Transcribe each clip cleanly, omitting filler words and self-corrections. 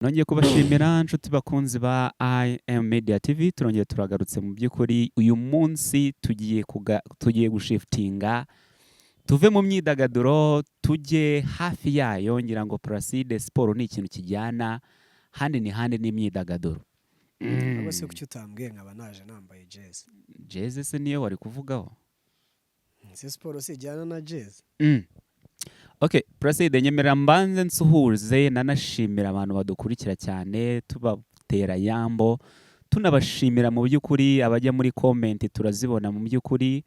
Nongeye kubashimira, nshuti bakunzi ba IM Media TV. Turongeye turagarutse. Mu by'ukuri uyu munsi tugiye gushiftinga, tuve mu myidagaduro tujye hafi yayo. Ngira ngo Placide, siporo ni ikintu kijyana handi ni handi n'imyidagaduro. Ahubwo se kuki utambwiye nkaba naje nambaye jezi? Jeze se niyo wari kuvugaho? Ese siporo si ijyana na jezi? Okay, Placide, nyemerera mbanze nsuhuze nanashimira abantu badukurikira cyane, tubatera yambo, tunabashimira mu by'ukuri. Abajya muri comment turazibona, mu by'ukuri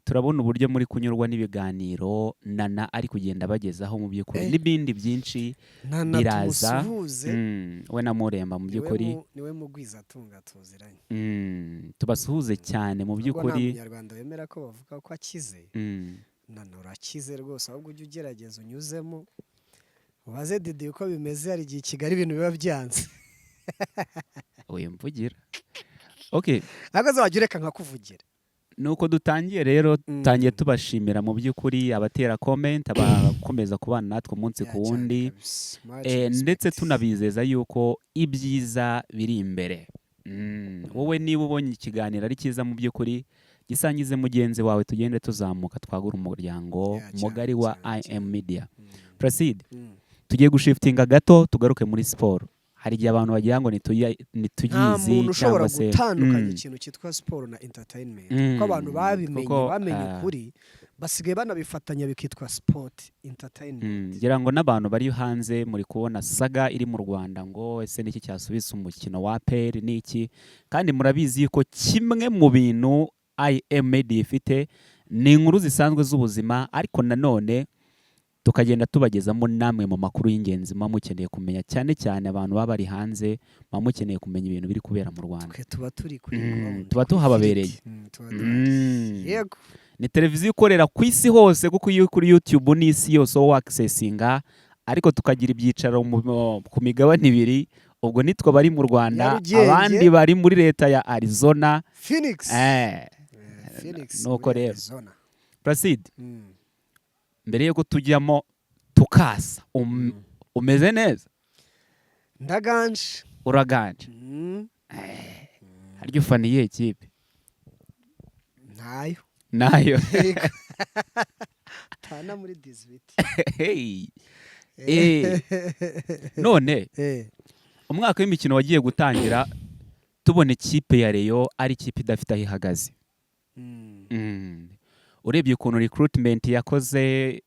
turabona uburyo muri kunyurwa n'ibiganiro Nana ari kugenda bagezaho mu by'ukuri n'ibindi byinshi Nana biraza. Tumusuhuze. We na Muremba mu Niwe by'ukuri. Niwe mugwizatunga tuziranye. Tubasuhuze cyane mu Nubwo nta by'ukuri. munyarwanda wemera ko bavuga ko akize. Nana, urakize rwose, ahubwo ujye ugerageza unyuzemo ubaze Didi uko bimeze. Hari igihe i Kigali ibintu biba byanze. Wimvugira, okay. Ariko se wajya ureka nkakuvugira? Nuko dutangiye rero, dutangiye tubashimira mu by'ukuri abatera comment, abakomeza kubana natwe umunsi Ya, ku cyane wundi. kabisa. Much Ndetse respect. tunabizeza yuko ibyiza biri imbere. Wowe niba ubonye ikiganiro ari cyiza, mu by'ukuri gisangize mugenzi wawe, tugende tuzamuka, twagura umuryango Ya, cyane, mugari wa cyane, IM Media. Placide, tugiye gushiftinga gato tugaruke muri siporo. Hari igihe abantu bagira ngo Nta ntituyizi muntu ushobora cyangwa se gutandukanya ikintu cyitwa siporo na entertainment, kuko abantu babimenye, bamenye ukuri, basigaye banabifatanya bikitwa sport entertainment. Ngira ngo n'abantu bari hanze muri kubona saga iri mu Rwanda, ngo ese niki cyasubitse umukino wa APR niki? Kandi murabizi yuko kimwe mu bintu IM Media ifite ni inkuru zisanzwe z'ubuzima, ariko nanone tukagenda tubagezamo namwe mu makuru y'ingenzi muba mukeneye kumenya, cyane cyane abantu baba bari hanze, muba mukeneye kumenya ibintu biri kubera mu Rwanda. Twe tuba turi kuri ground, tuba kuri tuhababereye. field. Tuba duhari. Yego. Ni televiziyo ikorera ku isi hose, kuko iyo uri kuri YouTube n'isi yose wowe wakisesinga, ariko tukagira ibyicaro ku migabane ibiri. Ubwo nitwe bari mu Rwanda, Nyarugenge. abandi bari muri leta ya Arizona. Phoenix. Phoenix Nuko muri rero. Arizona. Placide, mbere yuko tujyamo tukasa, umeze neza? Ndaganje. Uraganje? Harya ufana iyihe kipe? Ntayo. Nayo? Yego. Tana muri 18. Hey. None umwaka w'imikino wagiye gutangira tubona ikipe ya Rayon ari ikipe idafite aho ihagaze. Urebye ukuntu recruitment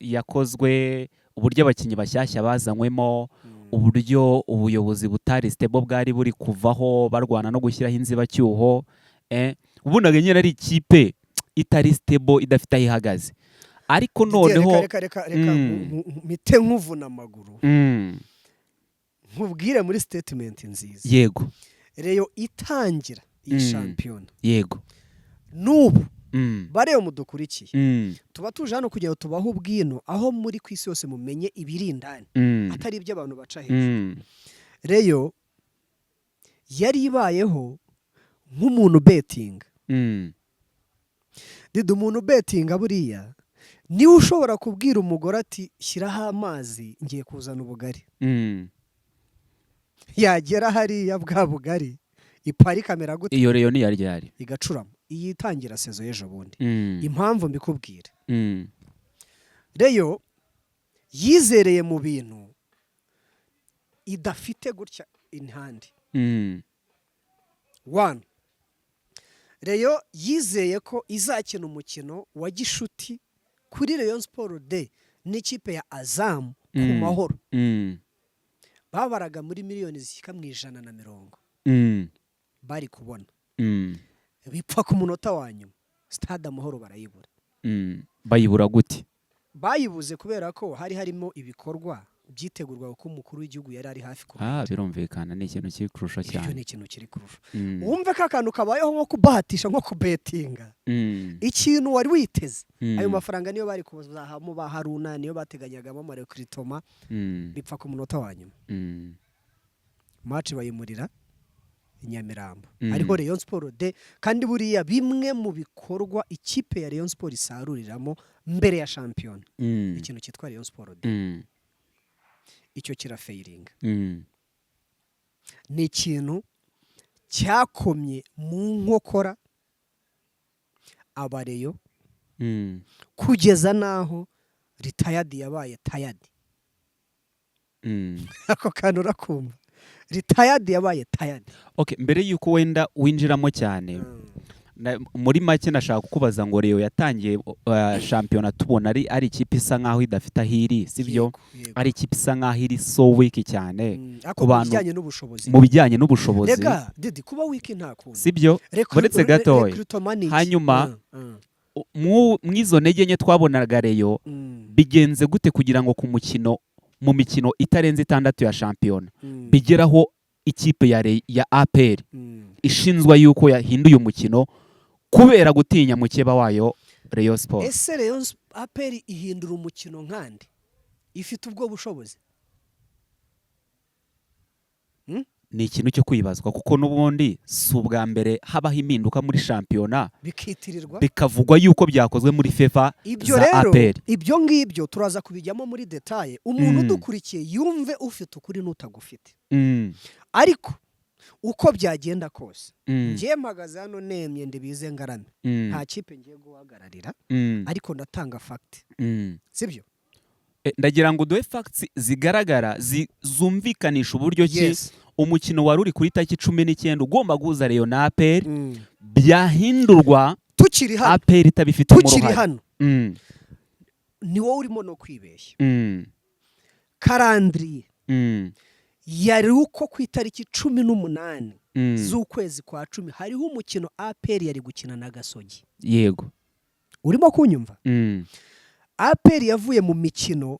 yakozwe, uburyo abakinnyi bashyashya bazanywemo, uburyo ubuyobozi butari stable, bwari buri kuvaho barwana no gushyiraho inzibacyuho, ubunaga nyine ari ikipe itari stable, idafite aho ihagaze, ariko Didier, noneho reka reka reka mpite nkuvuna amaguru, nkubwire muri statement nziza. Rayon itangira iyi shampiyona, n'ubu bareba mudukurikiye, tuba tuje hano kugira ngo tubahe ubwino aho muri ku isi yose, mumenye ibiri indani, atari ibyo abantu baca hejuru. Rayon yari ibayeho nk'umuntu betinga. Dida, umuntu betinga buriya niwe ushobora kubwira umugore ati: "Shyiraho amazi, ngiye kuzana ubugari." Yagera hariya, bwa bugari ipari kamera gute? Iyo Rayon ni yari ryari? Igacurama. Iyi itangira saison y'ejo bundi. Impamvu mbikubwira, Rayon yizereye mu bintu idafite gutya in hand. One, Rayon yizeye ko izakina umukino wa gishuti kuri Rayon Sport Day n'ikipe ya Azam ku Mahoro. Babaraga muri miliyoni zishyika mu 120 bari kubona. Bipfa ku munota wa nyuma, Stade Amahoro barayibura. Bayibura gute? Bayibuze kubera ko hari harimo ibikorwa byitegurwa, kuko umukuru w'igihugu yari ari hafi kuhagera. Ah, birumvikana, ni ikintu kiri kurusha Icyo cyane. ni ikintu kiri kurusha. Wumve ko akantu kabayeho nko kubahatisha, nko kubetinga ikintu wari witeze. Ayo mafaranga niyo bari kuzahamo ba Haruna, niyo bateganyagamo amarecrutement. Bipfa ku munota wa nyuma. Match bayimurira i Nyamirambo. Hariho Rayon Sport Day, kandi buriya bimwe mu bikorwa ikipe ya Rayon Sport isaruriramo mbere ya shampiyona, ikintu cyitwa Rayon Sport Day, icyo kirafailinga. Ni ikintu cyakomye mu nkokora aba Rayon kugeza n'aho retired yabaye tired. Ako kantu urakumva? Retired yabaye tired. Okay, mbere y'uko wenda winjiramo cyane, muri make nashaka kukubaza ngo Rayon yatangiye shampiyona tubona ari ikipe isa nkaho idafite aho iri, sibyo? Yego. Ari ikipe isa nkaho iri so weak cyane Ariko ku mu bantu bijyanye n'ubushobozi. Mu bijyanye n'ubushobozi. Rega Didi, kuba weak nta kuntu. Sibyo? Uretse gatoya. Recruitment ni iki? Hanyuma, mw'izo ntege nke twabonaga Rayon, bigenze gute kugira ngo ku mukino, mu mikino itarenze 6 ya shampiyona, bigeraho ikipe ya APR ishinzwa yuko yahinduye umukino kubera gutinya mukeba wayo Rayon Sport? Ese Rayon APR ihindura umukino nkande ifite ubwo bushobozi? Ni ikintu cyo kwibazwa, kuko n'ubundi si ubwa mbere habaho impinduka muri shampiyona bikitirirwa, bikavugwa yuko byakozwe muri faveur ibyo za rero APR. Ibyo ngibyo turaza kubijyamo muri détails. Umuntu udukurikiye yumve ufite ukuri n'utagufite. Ariko uko byagenda kose, ngiye mpagaze hano nemye, ndibize ngarame, nta kipe ngiye guhagararira, ariko ndatanga fact, sibyo? Ndagira ngo uduhe facts zigaragara zumvikanisha uburyo ki umukino wari uri kuri tariki 19 ugomba guhuza Rayon na APR byahindurwa Tukiri hano, APR itabifitemo tukiri uruhare. hano, ni wowe urimo no kwibeshya. Calendrier yari uko ku itariki 18 z'ukwezi kwa 10 hariho umukino APR yari gukina na Gasogi. Urimo kunyumva? Mm. APR yavuye mu mikino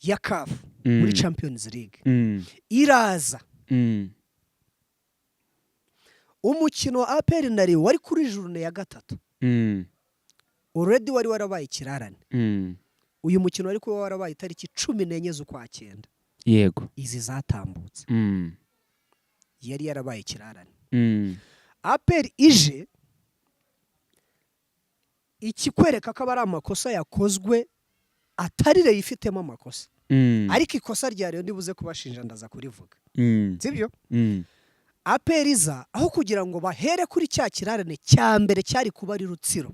ya CAF muri Champions League, iraza. Umukino wa APR na Rayon wari kuri journée ya gatatu, already wari warabaye ikirarane. Uyu mukino wari kuba warabaye itariki 14 z'ukwa cyenda izi zatambutse, yari yarabaye ikirarane. APR ije, ikikwereka ko aba ari amakosa yakozwe, atari Rayon ifitemo amakosa, ariko ikosa rya Rayon ndibuze kubashinja, ndaza kurivuga, sibyo? Mm. APR iza, aho kugira ngo bahere kuri cya kirarane cya mbere cyari kuba ari Rutsiro,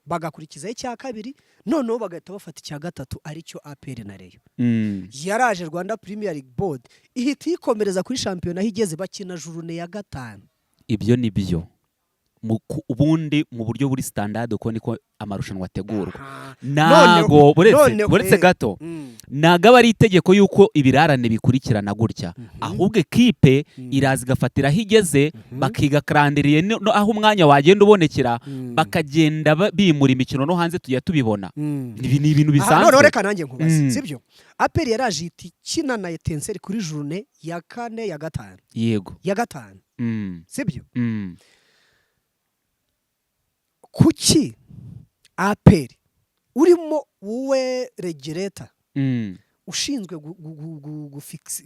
bagakurikizaho icya kabiri, noneho bagahita bafata icya gatatu aricyo APR na Rayon, yaraje Rwanda Premier League Board ihita iyikomereza kuri shampiyona aho igeze, bakina journée ya gatanu. Ibyo ni byo. Ubundi mu buryo buri standard uko niko amarushanwa ategurwa. Ntago buretse buretse gato, ntago aba ari itegeko yuko ibirarane bikurikirana gutya, ahubwo ekipe iraza igafatira aho igeze, bakiga calendrier no aho umwanya wagenda ubonekera, bakagenda bimura imikino. No hanze tujya tubibona. Ibi ni ibintu Aha, noneho bisanzwe. reka nanjye nkubaze, sibyo? APR yaraje ihita ikina na Etincelles kuri journée ya kane, ya gatanu, ya gatanu, sibyo? Mm. Kuki APR urimo wowe regulator ushinzwe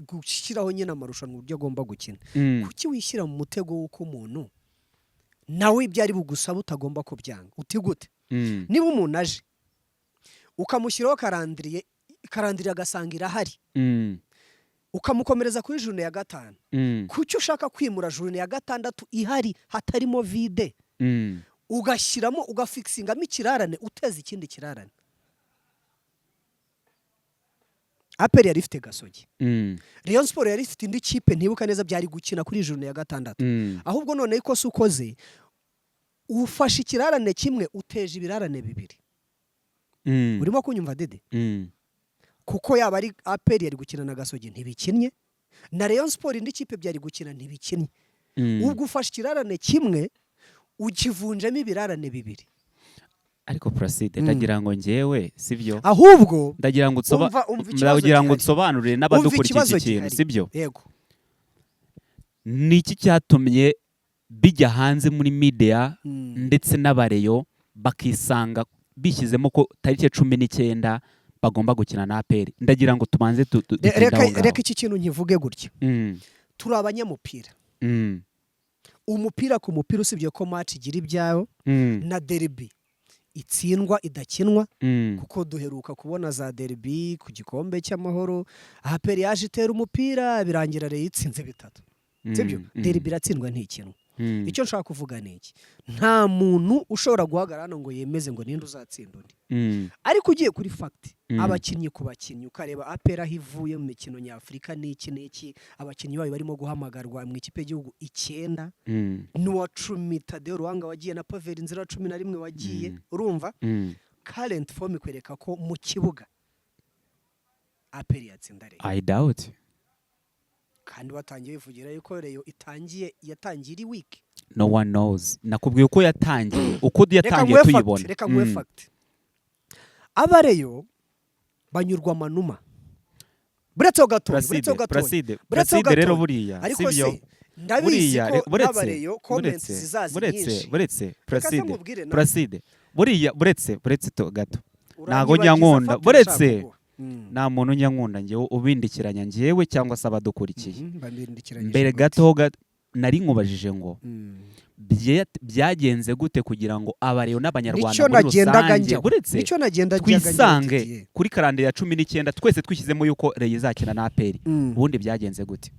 gushyiraho nyine amarushanwa uburyo agomba gukina, kuki wishyira mu mutego w'uko umuntu nawe ibyo ari bugusaba utagomba kubyanga? Uti gute? Niba umuntu aje ukamushyiraho calendrier, calendrier agasanga irahari, ukamukomereza kuri journée ya gatanu, kuki ushaka kwimura journée ya gatandatu ihari hatarimo vide, ugashyiramo, ugafixingamo ikirarane, uteza ikindi kirarane? APR yari ifite Gasogi, Rayon Sport yari ifite indi kipe ntibuka neza byari gukina kuri journée ya gatandatu. Ahubwo noneho ikosa ukoze, ufashe ikirarane kimwe uteje ibirarane bibiri. Urimo kunyumva, Dede? Mm. Kuko yaba ari APR yari gukina na Gasogi ntibikinnye, na Rayon Sport indi kipe byari gukina ntibikinnye. Ubwo ufashe ikirarane kimwe ukivunjemo ibirarane bibiri. Ariko Placide, ndagira ngo njyewe, sibyo, Ahubwo ndagira ngo umva ikibazo ndagira ngo gihari. nsobanurire Umva n'abadukurikiye ikibazo iki kintu, gihari. sibyo? Yego. Ni iki cyatumye bijya hanze muri media ndetse n'aba Rayon bakisanga bishyizemo ko tariki 19 bagomba gukina na APR? Ndagira ngo tubanze dutinde Reka aho ngaho. reka iki kintu nkivuge gutya. Turi abanyamupira. Umupira ku mupira, usibye ko match igira ibyayo, na derby Itsindwa idakinwa, kuko duheruka kubona za derby ku gikombe cy'Amahoro, APR yaje itera umupira, birangira Rayon itsinze 3, sibyo? Derby iratsindwa, ntikinwa. Icyo nshaka kuvuga ni iki: nta muntu ushobora guhagarara hano ngo yemeze ngo ninde uzatsinda undi. Ariko ugiye kuri fact, abakinnyi ku bakinnyi, ukareba APR aho ivuye mu mikino nyafurika n'iki n'iki, abakinnyi bayo barimo guhamagarwa mu ikipe y'igihugu icyenda, n'uwa 10 Taddeo Lwanga wagiye, na Pavelh Ndzila wa 11 wagiye, urumva current form ikwereka ko mu kibuga APR yatsinda Rayon. I doubt. Kandi watangiye wivugira yuko Rayon itangiye, yatangiye iri weak. No one knows. Nakubwiye uko yatangiye, uko Reka yatangiye nguhe fact. Tuyibona. Reka nguhe fact. Aba Rayon banyurwa amanuma, buretseho gatoya, buretseho Placide, gatoya, Placide, buretseho Placide rero gatoya. Buriya Ariko sibyo? se ndabizi Buriya ko buretse, n'aba Rayon comments buretse, zizaza buretse, nyinshi. Buretse Reka se Placide, nkubwire nawe. Placide, buriya buretse to gato, ntago Uranyibagiza njya nkunda fact buretse nashaka kuguha. Nta muntu njya nkunda njyewe ubindikiranya, njyewe cyangwa se abadukurikiye. Mbabindikiranyije Mbere gute? gato nari nkubajije ngo byagenze gute kugira ngo aba Rayon n'Abanyarwanda Nicyo muri nagendaga rusange, njyaho. buretse, Nicyo nagendaga njyaho, twisange Didier. kuri calendar ya 19, twese twishyizemo yuko Rayon izakina na APR? Ubundi byagenze gute?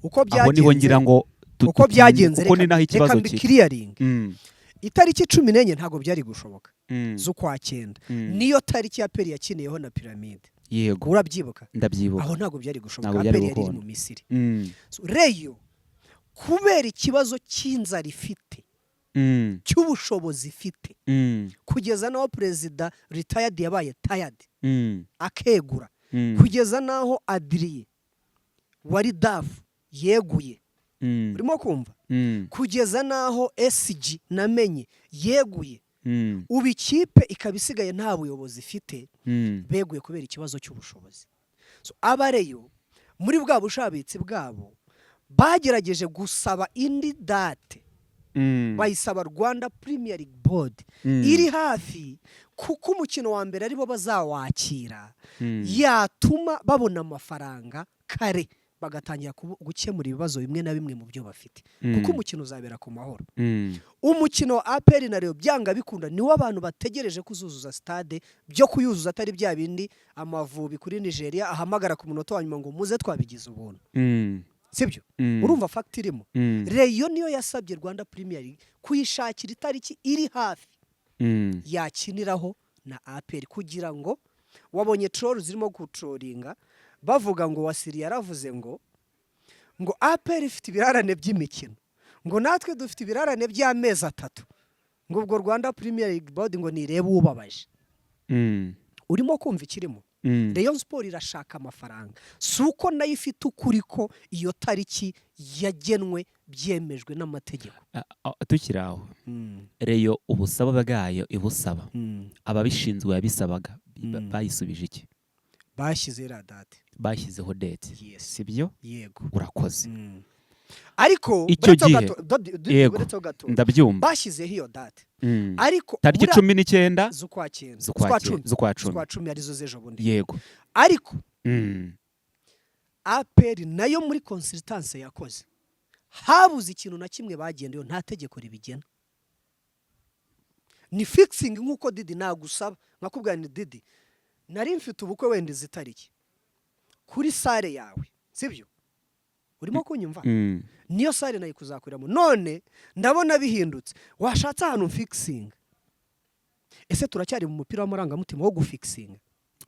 Uko Aho niho ngira byagenze, ngo uko byagenze, kuko ni naho reka ikibazo kiri. mbiclearinge. Itariki 14 ntabwo byari gushoboka z'ukwa cyenda. Niyo tariki ya APR yakiniyeho na Pyramids. Yego. Urabyibuka? Ndabyibuka. Aho ntabwo byari gushoboka. Ntabwo byari APR yari iri gukunda. mu Misiri. So, Rayon kubera ikibazo cy'inzara ifite, cy'ubushobozi ifite, kugeza n'aho perezida retired yabaye tired akegura, kugeza n'aho Adrien wari DAF yeguye, urimo kumva? Kugeza n'aho SG namenye yeguye, ubu ikipe ikaba isigaye nta buyobozi ifite. Beguye kubera ikibazo cy'ubushobozi. So, aba Rayon muri bwa bushabitsi bwabo bagerageje gusaba indi date, bayisaba Rwanda Premier League Board iri hafi, kuko umukino wa mbere aribo bazawakira, yatuma babona amafaranga kare, bagatangira gukemura ibibazo bimwe na bimwe mu byo bafite, kuko umukino uzabera ku Mahoro. Umukino wa APR na Rayon, byanga bikunda niwo abantu bategereje kuzuzuza stade, byo kuyuzuza atari bya bindi Amavubi kuri Nigeria ahamagara ku munota wa nyuma ngo muze twabigize ubuntu, sibyo? Urumva fact irimo? Rayon niyo yasabye Rwanda Premier League kuyishakira itariki iri hafi yakiniraho na APR, kugira ngo wabonye troll zirimo gutrollinga bavuga ngo Wasiri yaravuze ngo APR ifite ibirarane by'imikino, ngo natwe dufite ibirarane by'amezi 3, ngo ubwo Rwanda Premier League Board ngo nirebe ubabaje. Urimo kumva ikirimo? Rayon Sport irashaka amafaranga, si uko nayo ifite ukuri ko iyo tariki yagenwe byemejwe n'amategeko. Tukiri aho, Rayon ubusaba bwayo ibusaba ababishinzwe yabisabaga, bayisubije iki? Bashyize iriya date. Bashyizeho date? Yes. Sibyo? Yego. Urakoze. Ariko Icyo buretse ho gihe- gato, Yego. buretse ho gato. Ndabyumva. Bashyizeho iyo date, ariko Tariki 19 z'ukwa cyenda, z'ukwa z'ukwa 10, z'ukwa 10. Z'ukwa 10, arizo z'ejo bundi. Ariko APR nayo muri consultance yakoze, habuze ikintu na kimwe bagendeyeho. Nta tegeko ribigena, ni fixing. Nk'uko Didi nagusaba nkakubwira ni Didi, nari mfite ubukwe wenda izi tariki kuri salle yawe, sibyo? Urimo kunyumva? Mm. Niyo salle nayo kuzakoreramo, none ndabona bihindutse, washatse ahantu fixing. Ese turacyari mu mupira w'amarangamutima wo gufixinga?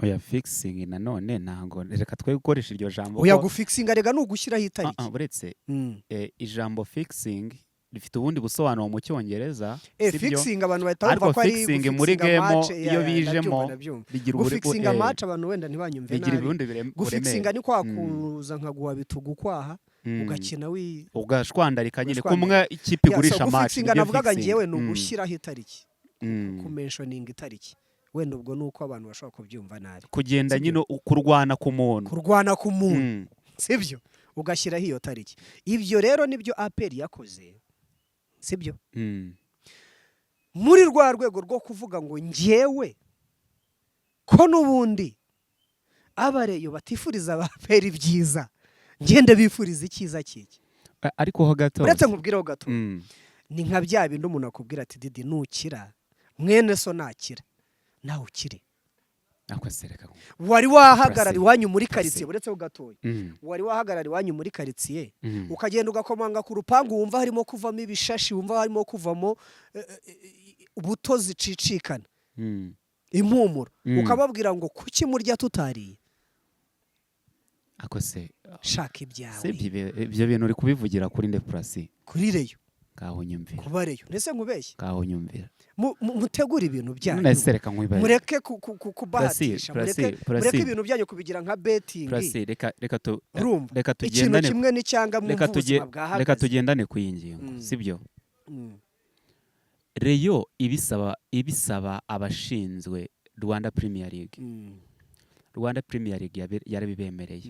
Oya, fixing nanone ntabwo, reka twe gukoresha iryo jambo. Oya, gufixinga rega ni ugushyiraho itariki. Uretse ijambo fixing rifite ubundi busobanuro mu Cyongereza, sibyo? Fixing abantu bahita Ariko bumva ko ari fixing muri gufixinga game, match, iyo bijemo, ndabyumva, ndabyumva. bigira Gufixinga match abantu wenda ntibanyumve bigira nabi. ubundi Gufixinga buremere. ni kwa kuza nkaguha bitugu kwaha, ugakina wi Ugashwandarika nyine. Ugashwandarika. Kumwe ikipe Yeah, so igurisha match, gufixinga nibyo navugaga fixing. ngewe ni ugushyiraho itariki, kumentioninga itariki. Wenda ubwo ni uko abantu bashobora kubyumva nabi. Kugenda Sibyo? nyine kurwana ku muntu. Kurwana ku muntu, sibyo? Ugashyiraho iyo tariki. Ibyo rero nibyo APR yakoze, sibyo? Muri rwa rwego rwo kuvuga ngo ngewe ko n'ubundi aba Rayon batifuriza aba APR ibyiza, ngende bifuriza icyiza kiki. Ariko ho gato. Uretse nkubwireho gato. Ni nka bya bindi umuntu akubwira ati: "Didi, nukira Mwene so nakira, nawe ukire. Ako se reka. Wari wahagarara Purasi. iwanyu muri Purasi. karitsiye, uretse ho gatoya, wari wahagarara iwanyu muri karitsiye, ukagenda ugakomanga ku rupangu, wumva harimo kuvamo ibishashi, wumva harimo kuvamo buto zicicikana, impumuro, ukababwira ngo kuki murya tutariye? Ako se Shaka ibyawe. Se ibyo bintu uri kubivugira kuri nde, Purasi? Kuri Rayon. Ngaho nyumvira. Kuba Rayon, ndetse nkubeshye? Ngaho nyumvira. Mutegure ibintu byanyu. None se reka nkwibaze. Mureke kubahatisha. Purasi, mureke Purasi. Mureke ibintu byanyu kubigira nka betting. Purasi, reka tu Urumva, reka ikintu tugendane. kimwe n'icyanga Reka mwumva tujye ubuzima bwahagaze. Reka tugendane ku iyi ngingo, sibyo? Rayon ibisaba abashinzwe Rwanda Premier League. Rwanda Premier League yarabibemereye.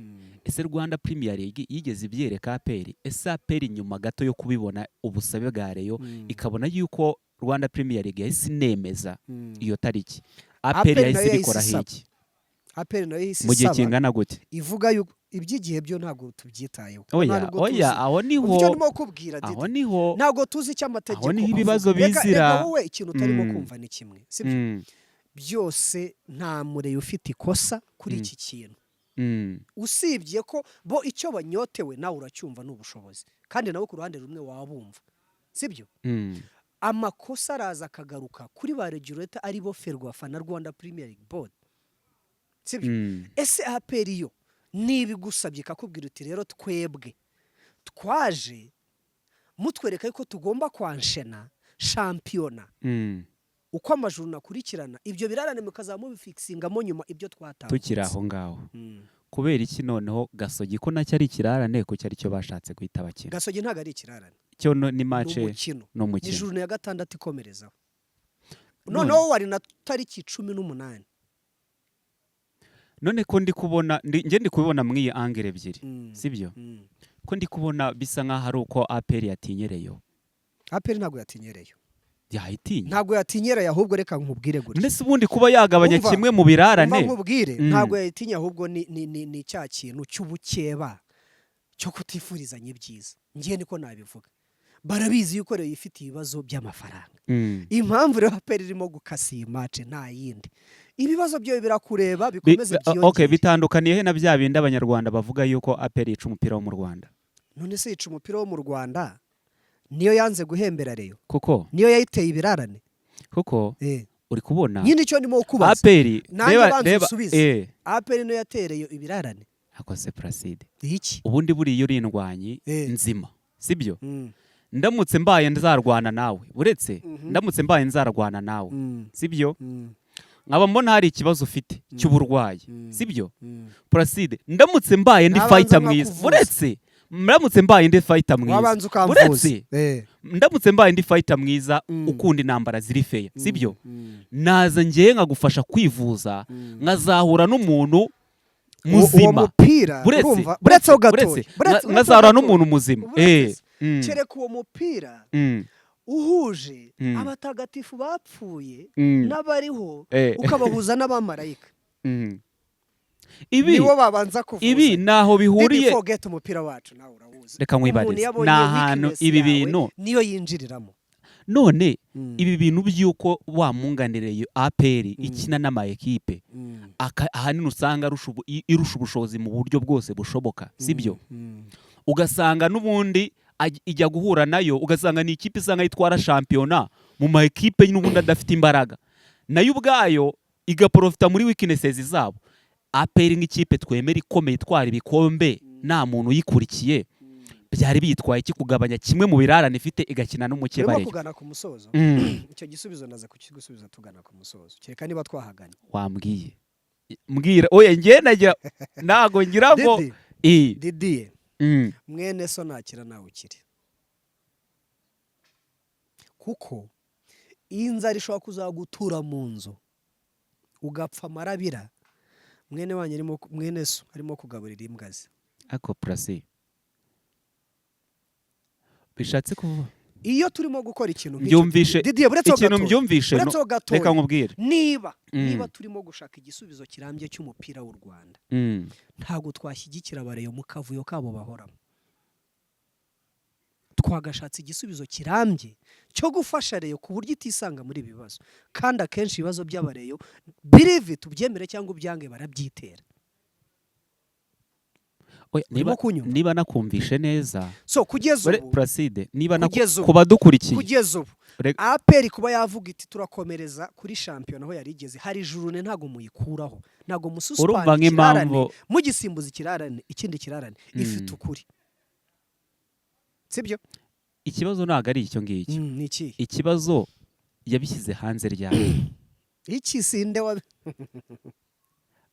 Ese Rwanda Premier League yigeze ibyereka APR? Ese APR nyuma gato yo kubibona ubusabe bwa Rayon, ikabona yuko Rwanda Premier League yahise inemeza iyo tariki, APR APR yahise nayo yahise ibikoraho isaba. iki? APR nayo yahise Mu gihe isaba. kingana gute? Ivuga yuko iby'igihe byo ntabwo tubyitayeho. Oya. Ntabwo Oya, tuzi. aho niho Icyo ndimo kukubwira, aho Didi, niho ntabwo tuzi icyo amategeko aho niho avuga. ibibazo bizira. Reka wowe, ikintu utarimo kumva ni kimwe, sibyo? Byose, nta mureyo ufite ikosa kuri iki kintu, usibye ko bo icyo banyotewe nawe uracyumva, ni ubushobozi, kandi nawe ku ruhande rumwe waba bumva, sibyo? Amakosa araza akagaruka kuri ba regulator, ari bo FERWAFA na Rwanda Premier League Board, sibyo? Ese APR yo niba igusabye ikakubwira uti rero twebwe twaje mutwereka yuko tugomba kwanshena shampiyona uko amajuru akurikirana, ibyo birarane mukazaba mubifikisingamo nyuma ibyo twatambutse. Tukiri aho ngaho, kubera iki noneho Gasogi ko nacyo ari ikirarane, ko cyari cyo bashatse guhita bakina? Gasogi ntabwo ari ikirarane. Cyo ni Ni match umukino. Ni Ni umukino. Juru ya gatandatu ikomerezaho. Noneho wari na tariki 18. None ko ndi kubona njye ndi kubibona muri iyi angle ebyiri, sibyo? Ko ndi kubona bisa nk'aho ari uko APR yatinyereyo. APR ntabwo yatinyereyo. Yayitinya. Ntabwo yatinyereye, ahubwo reka nkubwire gutya. Ndetse ubundi kuba yagabanya Umva, kimwe mu birarane. Umva nkubwire, ntabwo yayitinye, ahubwo ni cya kintu cy'ubukeba cyo kutifurizanya ibyiza, ngiye niko nabivuga. Barabizi yuko rero ifite ibibazo by'amafaranga. Impamvu rero APR irimo gukasa iyi match nta yindi, ibibazo byayo birakureba, bikomeze okay, byiyongere. Bitandukaniye he na bya bindi Abanyarwanda bavuga yuko APR yica umupira wo mu Rwanda? None se yica umupira wo mu Rwanda niyo yanze guhembera Rayon? Kuko Niyo yayiteye ibirarane? Kuko uri kubona Nyine icyo ndimo kubaza, APR nanjye reba banza reba usubize. APR niyo yatereye ibirarane? Akoze Placide. Iki? Ubundi buriya uri indwanyi nzima, sibyo? Ndamutse mbaye nzarwana nawe, uretse ndamutse mbaye nzarwana nawe, sibyo? Nkaba mbona hari ikibazo ufite cy'uburwayi, sibyo? Placide, ndamutse mbaye ndi Nabanza fighter mwiza, nkakuvuza. uretse ndamutse mbaye ndi fighter mwiza, Wabanza ukamvuza. uretse ndamutse mbaye ndi fighter mwiza ukunda intambara ziri fair, sibyo? Naza ngewe nkagufasha kwivuza, nkazahura n'umuntu Uwo muzima. mupira, Buretse urumva, buretse ho gatoya, buretse buretse nkazahura gatoya. n'umuntu muzima. Buretse se. Kereka uwo mupira uhuje abatagatifu bapfuye n'abariho, ukabahuza n'abamarayika, Ibi nibo babanza kuvuza. Ibi naho bihuriye. Didi, forget umupira wacu, nawe urawuzi. Reka nkwibarize. Umuntu iyo abonye Ni ahantu weakness ibi yawe, bintu niyo yinjiriramo. None ibi bintu by'uko wamunganire APR ikina n'ama ekipe ahanini usanga irusha ubushobozi mu buryo bwose bushoboka, sibyo? Ugasanga n'ubundi ijya guhura nayo, ugasanga ni ikipe isa nkaho itwara shampiyona mu ma ekipe n'ubundi adafite imbaraga, nayo ubwayo igaprofita muri weaknesses zabo. APR nk'ikipe twemera ikomeye itwara ibikombe nta muntu uyikurikiye, byari bitwaye iki kugabanya kimwe mu birarane ifite igakina n'umukeba Turimo rero? kugana ku musozo. Icyo gisubizo ndaza kukigusubiza tugana ku musozo, kereka niba twahaganye. Wambwiye, mbwira. Oya, njye nagira ntago ngira ngo Didi, Didiye, mwene so nakira nawe ukiri, kuko iyi nzara ishobora kuzagutura mu nzu ugapfa amarabira, mwene wanyu arimo, mwene so arimo kugaburira imbwa ze. Ako Purasi, bishatse kuvuga Iyo turimo gukora ikintu nk'icyo, Mbyumvishe. Didiye, buretse ho Ikintu gatoya. mbyumvishe Buretse ho gatoya. Reka nkubwire. Niba niba turimo gushaka igisubizo kirambye cy'umupira w'u Rwanda, ntabwo twashyigikira abareyo mu kavuyo kabo bahoramo. Twagashatse igisubizo kirambye cyo gufasha Rayon ku buryo itisanga muri ibi bibazo. Kandi akenshi ibibazo by'aba Rayon, believe, tubyemere cyangwa ubyange, barabyitera. Oya, Urimo niba kunyumva? Niba nakumvishe neza, So kugeza ubu, Placide, niba Kugeza ubu. ku badukurikiye, kugeza ubu, APR kuba yavuga iti turakomereza kuri shampiyona aho yari igeze, hari journée ntabwo muyikuraho, ntabwo urumva mususpenda ikirarane, nk'impamvu mugisimbuza ikirarane, ikindi kirarane. Ifite ukuri, sibyo? Ikibazo ntabwo ari icyo ngicyo. Ni ikihe? Ikibazo, yabishyize hanze ryari? Iki sinde wa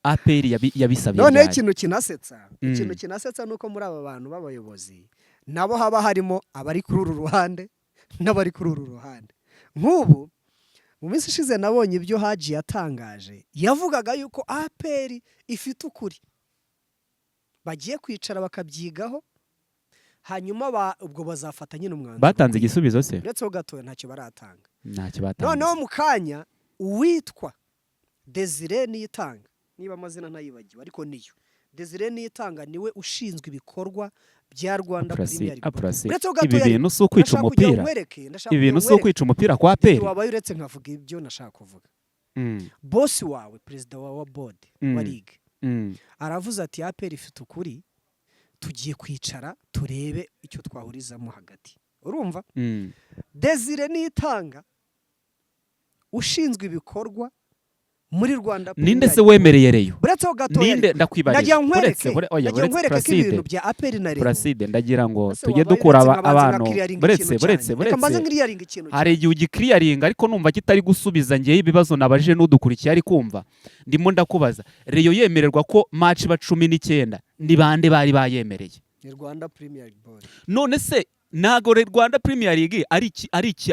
APR yabisabye Noneho ryari? ikintu kinasetsa, ikintu kinasetsa ni uko muri aba bantu b'abayobozi nabo haba harimo abari kuri uru ruhande n'abari kuri uru ruhande. Nk'ubu mu minsi ishize nabonye ibyo Haji yatangaje, yavugaga yuko APR ifite ukuri, bagiye kwicara bakabyigaho, hanyuma ubwo bazafata nyine umwanzuro Batanze ukwiye. igisubizo se? Uretse ho gatoya, ntacyo baratanga. Ntacyo batanze. Noneho mu kanya uwitwa Desire Niyitanga, niba amazina ntayibagiwe, ariko niyo Desire Niyitanga, niwe ushinzwe ibikorwa bya Rwanda Premier League. Placide, Uretse ho ibi gatoya, bintu si ukwica ndashaka kugira ngo umupira? nkwereke, ndashaka Ibi bintu kugira si ngo nkwereke. ukwica umupira kwa APR? Wabaye uretse nkavuga ibyo nashaka kuvuga. Bosi wawe, perezida wa board wa ligue, aravuze ati APR ifite ukuri, tugiye kwicara turebe icyo twahurizamo hagati. Urumva? Desire Niyitanga ushinzwe ibikorwa muri Rwanda Ninde Premier se League. wemereye Rayon? Uretse ho gatoya, Ninde, ndakwibariza. nagira nkwereke, Uretse, oya, nagira uretse nkwereke ko Placide, ibintu bya APR na Rayon Placide, ndagira ngo Ese tujye wabaye dukura uretse nkabanza abantu nkaclearinga buretse, ikintu buretse, cyanjye. Reka mbanze buretse. nclearinga ikintu. Hari igihe ugiclearinga ariko numva kitari gusubiza ngewe ibibazo nabajije n'udukurikiye ari kumva. Ndimo ndakubaza, Rayon yemererwa ko match iba 19, ni bande bari bayemereye? Ni Rwanda Premier League Board. None se ntago Rwanda Premier League ari iki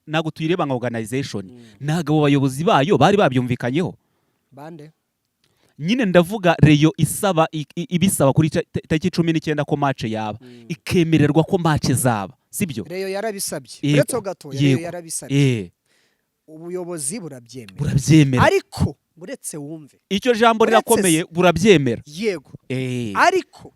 ntago tuyireba nka organization? Ntago abo bayobozi bayo bari babyumvikanyeho? Bande? Nyine ndavuga Rayon isaba ibisaba kuri tariki 19 ko match yaba, ikemererwa ko match zaba, sibyo? Rayon yarabisabye. Yego, Uretse ho gatoya, Rayon yego. yarabisabye, ubuyobozi burabyemera. Burabyemera. Ariko uretse wumve. Icyo jambo Uretse rirakomeye, burabyemera. Yego, ariko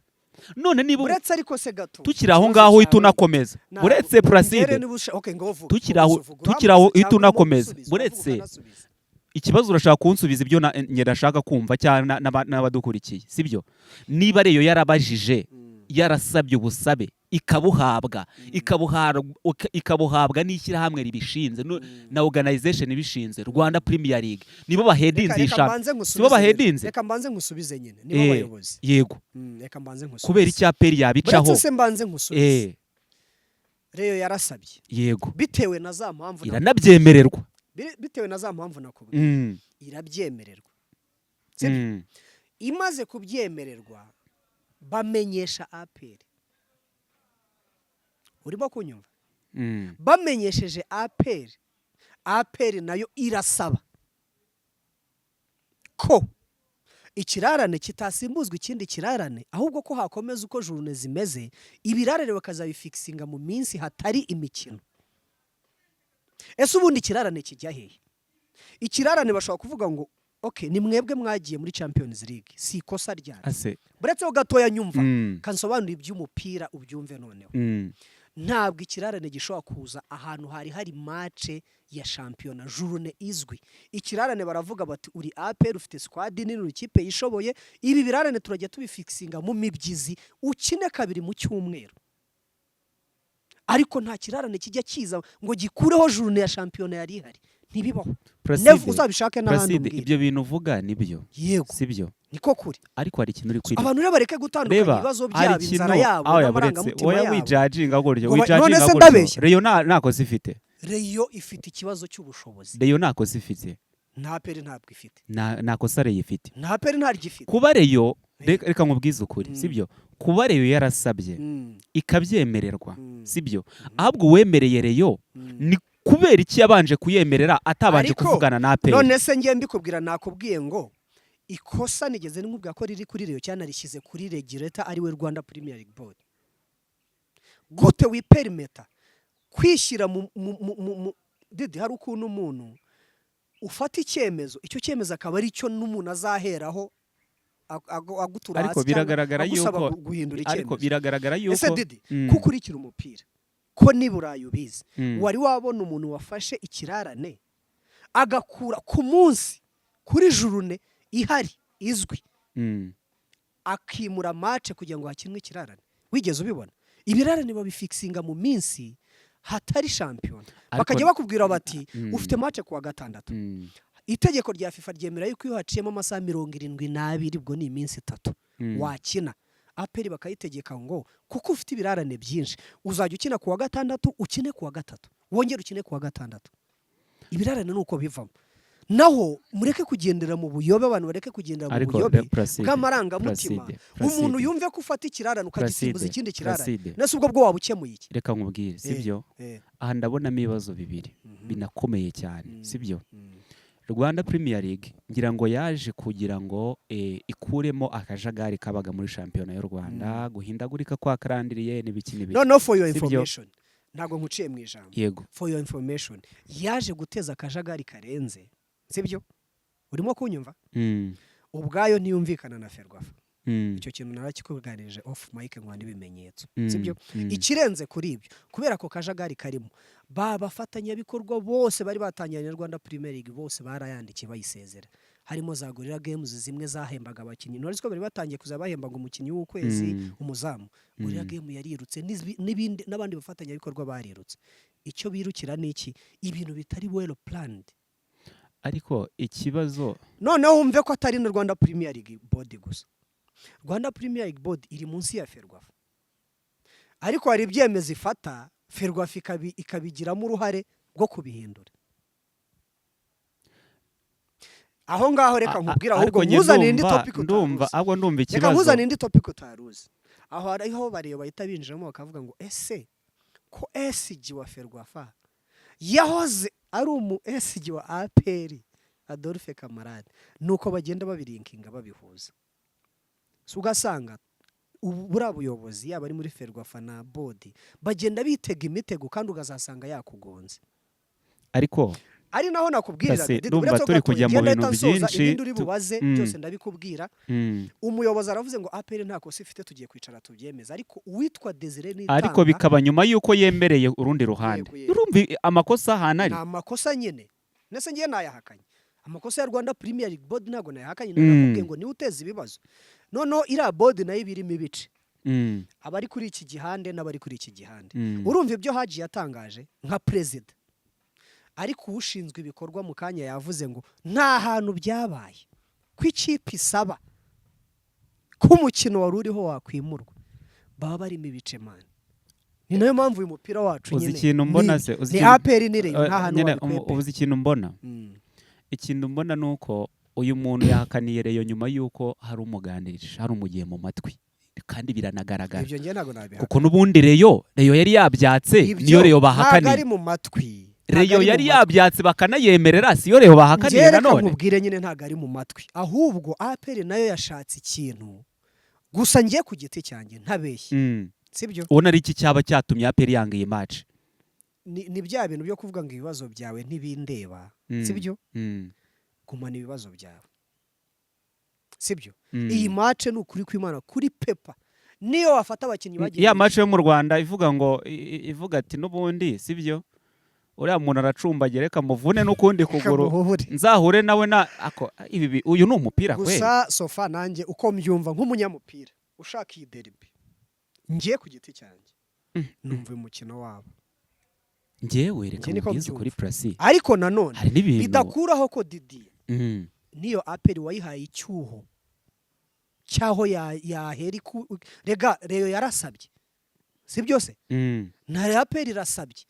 None niba uretse ariko se gato, tukiri aho ikibazo ngaho uhita cyawe unakomeza. Uretse ngere Placide, niba okay, ngo vuga, tukiri aho, komeza uvuge. tukiri aho Urambaza uhita cyangwa urimo unakomeza. gusubiza, uravuga Uretse ukanasubiza. ikibazo, urashaka kunsubiza ibyo njye ndashaka kumva cyangwa n'abadukurikiye, sibyo? Niba Rayon yarabajije, yarasabye ubusabe, ikabuhabwa, ikabuhabwa n'ishyirahamwe ribishinze na organization ibishinze, Rwanda Premier League, nibo bahedinze Reka iyi shampiyona, mbanze sibo nkusubize nyine. bahedinze? Reka mbanze nkusubize nyine, nibo bayobozi. Yego. Reka mbanze nkusubize. Kubera icya APR yabicaho? Uretse se mbanze nkusubize. Rayon yarasabye, bitewe na za mpamvu Iranabyemererwa. Bitewe na za mpamvu nakubwiye, irabyemererwa. Sibyo? Imaze kubyemererwa bamenyesha APR. Urimo kunyumva? Mm. Bamenyesheje APR, APR nayo irasaba ko ikirarane kitasimbuzwa ikindi kirarane, ahubwo ko hakomeza uko journée zimeze, ibirarane bakazabifixinga mu minsi hatari imikino. Ese ubundi ikirarane kijya hehe? Ikirarane bashobora kuvuga ngo ok, ni mwebwe mwagiye muri Champions League, si ikosa ryanyu. Ase Buretse ho gatoya, nyumva, kansobanura iby'umupira ubyumve noneho. Ntabwo ikirarane gishobora kuza ahantu hari hari match ya shampiyona, journée izwi. Ikirarane baravuga bati uri APR, ufite squad nini, uri ikipe yishoboye, ibi birarane turajya tubifixinga mu mibyizi, ukine kabiri mu cyumweru. Ariko nta kirarane kijya kiza ngo gikureho journée ya shampiyona yari ihari, ntibibaho. Placide, Never, uzabishake n'ahandi Placide, umbwire. Ibyo bintu uvuga nibyo, Yego. sibyo? Niko kuri. Ariko hari ikintu uri kwirinda. Abantu rero bareke gutandukanya Reba, ibibazo hari byabo, inzara ikintu yabo aho yaburetse. n'amarangamutima Oya, yabo. wijajinga gutyo, Ngo wijajinga none se gutyo. ndabeshya? Rayon nta kosa ifite. Rayon ifite ikibazo cy'ubushobozi. Rayon nta kosa ifite. Nta APR ntabwo ifite. Nta kosa Rayon ifite. Nta APR ntaryo ifite. Kuba Rayon, reka nkubwize ukuri, sibyo? Kuba Rayon yarasabye, ikabyemererwa, sibyo? Ahubwo uwemereye Rayon, ni kubera iki yabanje kuyemerera atabanje Ariko, kuvugana na APR? None se ngiye mbikubwira, nakubwiye ngo ikosa nigeze nkubwira ko riri kuri Rayon cyane, rishyize kuri regulator, ariwe Rwanda Premier League Board. Gute wiperimeta kwishyira mu didi? Hari ukuntu umuntu ufata icyemezo, icyo cyemezo akaba ari cyo n'umuntu azaheraho agutura Ariko hasi cyangwa biragaragara agusaba yuko guhindura ariko icyemezo. biragaragara yuko Ese Didi, kuko ukurikira umupira. Ko n'i Burayi ubizi, wari wabona umuntu wafashe ikirarane agakura ku munsi kuri journée ihari izwi, akimura match kugira ngo hakinwe ikirarane? Wigeze ubibona? Ibirarane babifixinga mu minsi hatari shampiyona, bakajya bakubwira bati: "Ufite match ku wa gatandatu." Itegeko rya FIFA ryemera yuko iyo haciyemo amasaha 72, ubwo ni iminsi 3, wakina. APR bakayitegeka ngo kuko ufite ibirarane byinshi, uzajya ukina ku wa gatandatu, ukine ku wa gatatu, wongere ukine ku wa gatandatu. Ibirarane ni uko bivamo. Naho mureke kugendera mu buyobe, abantu bareke kugendera mu Ariko buyobe Placide, bw'amarangamutima. Placide, Umuntu Placide. yumve ko ufata ikirarane ukagisimbuza Placide, ikindi kirarane. Placide. Nese ubwo bwo waba ukemuye iki? Reka nkubwire, sibyo? Aha ndabonamo ibibazo bibiri binakomeye cyane, sibyo? Rwanda Premier League ngira ngo yaje kugira ngo ikuremo akajagari kabaga muri shampiyona y'u Rwanda, guhindagurika kwa calendrier n'ibiki n'ibiki. No, for your Sibyo? information, ntabwo nkuciye mu ijambo. Yego. For your information, yaje guteza akajagari karenze, sibyo? Urimo kunyumva? Mm. Ubwayo ntiyumvikana na FERWAFA. Icyo kintu narakikuganirije off mic, ngo n'ibimenyetso, sibyo? Ikirenze kuri ibyo, kubera ako kajagari karimo, ba bafatanyabikorwa bose bari batangiranye na Rwanda Premier League bose barayandikiye bayisezera, harimo za Gorilla Games zimwe zahembaga abakinnyi. Ntuzi ko bari batangiye kuza bahemba ngo umukinnyi w'ukwezi, umuzamu. Gorilla Game yarirutse, n'ibindi n'abandi bafatanyabikorwa barirutse. Icyo birukira ni iki? Ibintu bitari well planned. Ariko ikibazo Noneho wumve ko atari na Rwanda Premier League Board gusa. Rwanda Premier League Board iri munsi ya FERWAFA, ariko hari ibyemezo ifata, FERWAFA ikabigiramo uruhare rwo kubihindura. Aho ngaho reka nkubwire, ahubwo Ariko njye nkuzanire indi topic ndumva utaruzi. Ahubwo ndumva Reka ikibazo nkuzanire indi topic utaruzi. Aho hariho bareba bahita binjiramo bakavuga ngo: "Ese ko SG wa FERWAFA yahoze ari umu SG wa APR, Adolphe Kamarade?" Nuko bagenda babilinkinga, babihuza. So ugasanga ubu buriya buyobozi, yaba ari muri FERWAFA na board, bagenda bitega imitego kandi ukazasanga yakugonze. Ariko Ari naho nakubwiriraga, Pasi, Didi, ndumva uretse turi gato, kujya mu ngenda bintu ahita nsoza, byinshi, ibindi uri bubaze byose ndabikubwira. Umuyobozi aravuze ngo APR nta kosa ifite, tugiye kwicara tubyemeza, ariko uwitwa Desire Nitanga Ariko bikaba nyuma y'uko yemereye urundi ruhande. Yego, yego. Urumva amakosa ahantu ari Ni amakosa nyine. Ndetse ngiye nayahakanye amakosa ya Rwanda Premier League Board? Ntabwo nayahakanye. Nakubwiye ngo niwe uteza ibibazo. Noneho iriya board nayo iba irimo ibice, abari kuri iki gihande n'abari kuri iki gihande. Urumva ibyo Haji yatangaje nka perezida, ariko ushinzwe ibikorwa mu kanya yavuze ngo nta hantu byabaye ko ikipe isaba ko umukino wari uriho wakwimurwa. Baba barimo ibice, man. Ni nayo mpamvu uyu mupira wacu Uzi nyine ikintu mbona se? Uzi ni APR ni Rayon, nta hantu nyine, wabikwepe. uzi ikintu mbona? Ikintu mbona ni uko uyu muntu yahakaniye Rayon nyuma y'uko hari umuganirije, hari umugiye mu matwi, kandi biranagaragara. Ibyo ngiye ntabwo nabihakana. Kuko n'ubundi Rayon yari yabyatse. Ibyo Niyo Rayon ntabwo ari bahakaniye. mu matwi. Ntabwo Rayon ari mu yari matwi. yabyatse bakanayemerera, siyo Rayon bahakaniye Njye reka nanone. nkubwire nyine, ntabwo ari mu matwi, ahubwo APR nayo yashatse ikintu. Gusa ngiye ku giti cyanjye, ntabeshye, sibyo? Ubona ari iki cyaba cyatumye APR yanga iyi match? Ni bya bintu byo kuvuga ngo ibibazo byawe ntibindeba, sibyo? Gumana ibibazo byawe, sibyo? Iyi match ni ukuri kw'Imana, kuri paper niyo wafata abakinnyi bagiye Ya match yo mu Rwanda ivuga ngo ivuga ati n'ubundi, sibyo, uriya muntu aracumbagira, reka muvune n'ukundi kuguru, Kamuhure. nzahure nawe na ako ibi uyu ni umupira kweli? Gusa so far nanjye uko mbyumva nk'umunyamupira ushaka iyi derby, ngiye ku giti cyanjye numva uyu mukino wabo. Njyewe reka Njye niko mubwize ukuri, mbyumva. Placide. Ariko nanone Hari n'ibintu bidakuraho ko Didier niyo APR wayihaye icyuho cyaho yahera rega Rayon yarasabye, si byose? Na APR irasabye.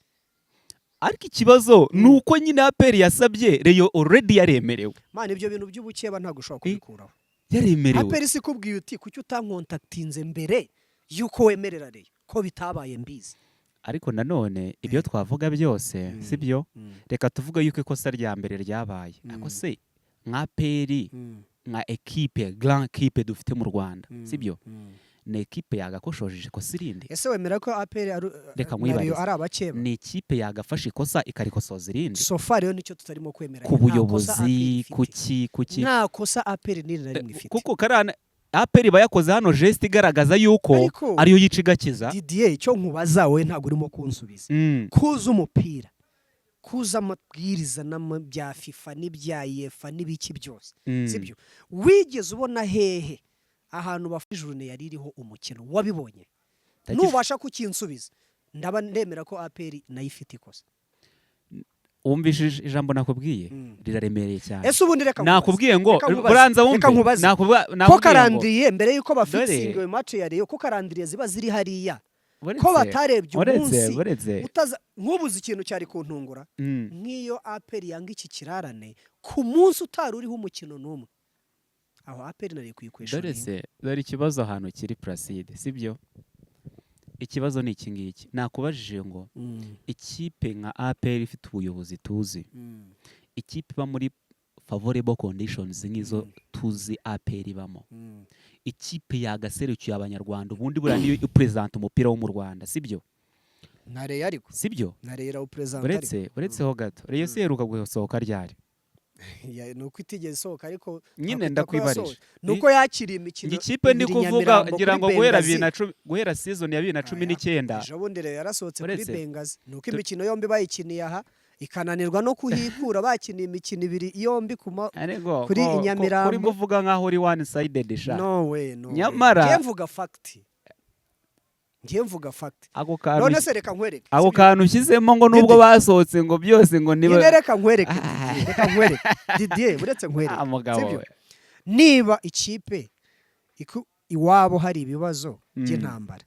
Ariko ikibazo ni uko nyine APR yasabye, Rayon already yaremerewe. Man, ibyo bintu by'ubukeba ntabwo ushobora kubikuraho. Yaremerewe. APR si kubwiye uti: "Kuki utancontactinze mbere y'uko wemerera Rayon?" Ko bitabaye mbizi. Ariko nanone ibyo twavuga byose, sibyo, reka tuvuge yuko ikosa rya mbere ryabaye. Ariko se nka APR, nka ekipe, grand ekipe dufite mu Rwanda, sibyo, ni ekipe yagakoshoje ikosa irindi? Ese wemera ko APR Reka na nkwibarize. Rayon ari abakeba? Ni ikipe yagafashe ikosa ikarikosoza irindi? So far rero nicyo tutarimo kwemera. Ku buyobozi, kuki Nta kosa APR n'iri na rimwe ifite. Kuko karana APR iba yakoze hano geste igaragaza yuko Ariko- ariyo yica igakiza. Didier, icyo nkubaza, wowe ntabwo urimo kunsubiza. Kuza umupira, kuza amabwiriza bya FIFA n'ibya UEFA n'ibiki byose, sibyo? Wigeze ubona hehe ahantu bafite journée yari iriho umukino? Wabibonye? Nubasha kukinsubiza, ndaba ndemera ko APR nayo ifite ikosa. Wumvise ijambo nakubwiye? Riraremereye cyane. Ese ubundi reka nkubaze. Nakubwiye ngo Reka nkubaze. buranza wumve. Reka nkubaze. Ko Nakubwiye ngo calendrier, mbere y'uko bafixinga Dore- iyo match ya Rayon, ko calendrier ziba ziri hariya, Buretse- ko batarebye buretse umunsi buretse utaza nk'ubuze ikintu cyari kuntungura, nk'iyo APR yanga iki kirarane ku munsi utari uriho umukino n'umwe, aho APR nari kuyikwesha. Dore se, dore ikibazo ahantu kiri, Placide, sibyo? Ikibazo ni iki ngiki: nakubajije ngo ikipe nka APR ifite ubuyobozi tuzi, ikipe iba muri favorable conditions nk'izo tuzi APR ibamo, ikipe yagaserukiye Abanyarwanda, ubundi buriya niyo ipresenta umupira wo mu Rwanda, sibyo? Na Rayon ariko. Sibyo? Na Rayon irawupresenta ariko. Uretse ho gato, Rayon se iheruka gusohoka ryari? Ni uko itigeze isohoka, ariko Nyine twakwita ko ndakwibarije. yasohotse. Ni uko yakiriye imikino Ikipe ndi ibiri kuvuga, Nyamirambo ngira kuri ngo guhera Bengazi. 2010, guhera season ya 2019. Ejo bundi rero yarasohotse kuri Uretse- Bengazi. Ni uko imikino yombi bayikiniye aha, ikananirwa no kuhikura, bakiniye imikino ibiri yombi Ariko kuri Nyamirambo. Kuri kuvuga nkaho uri one sided sha. No way, no way. Nyamara- Ngiye mvuga fact, ngiye mvuga fact. Ako kantu None se reka nkwereke, ako sibyo? kantu ushyizemo ngo nubwo Didi. basohotse, ngo byose ngo niba Nyine reka nkwereke, Didier, reka nkwereke, Didier, uretse nkwereke. Ah, mugabo Sibyo? we. Niba ikipe iwabo hari ibibazo by'intambara,